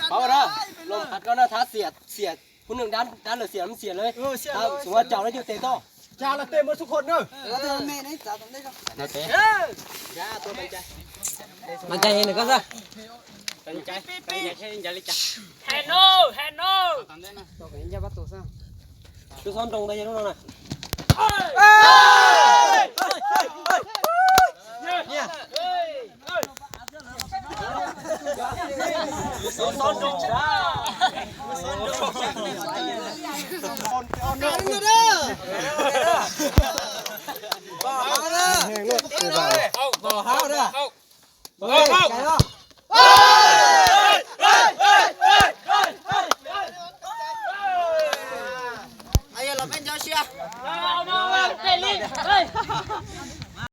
Pov na, los qhov ko na, thab xiam, xiam, phub nws dab, dab lawm xiam, xiam lawm. Xyov ua caum no yog tes toj. Cas los tes muaj xub kho na. Mas cai nws koj xwb. Hais no, hais no. Lub xob nroo ntag lub no na. Yog los peb nco siab.